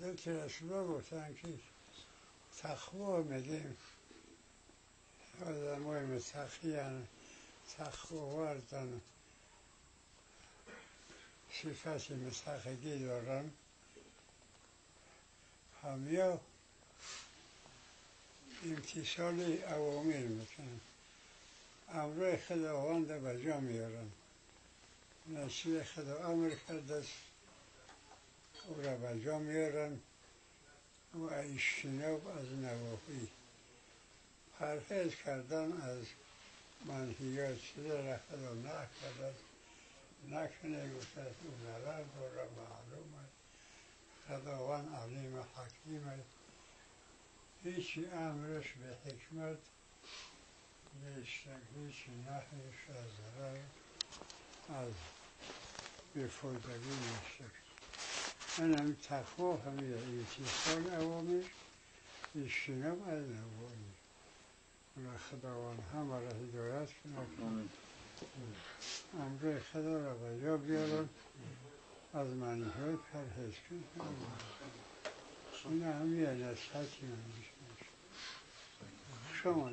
حضرت رسول الله گفتن که تقوا میدیم آدمای متقی تقوا صفت متقیگی دارن همیا امتثال اوامر میکنن، امرای خداوند به جا میارن، نصیب خدا امر کرده است او را به جا میارن و اجتناب از نواهی، پرهیز کردن از منهیات، چیزی را خدا نکرده نکنه گفته است او ضرر داره، معلوم است خداوند علیم حکیم است، هیچی امرش به حکمت نیست، هیچی نهیش از ضرر از بیفایدگی نیست. من هم تقوا همیه امتثال اوامر، اجتناب از نواهی. خداوند همه را هدایت کنه، امرای خدا را به جا بیارن، از منیهای پرهیز کنن. این همیه نصیحتی من میشه. شما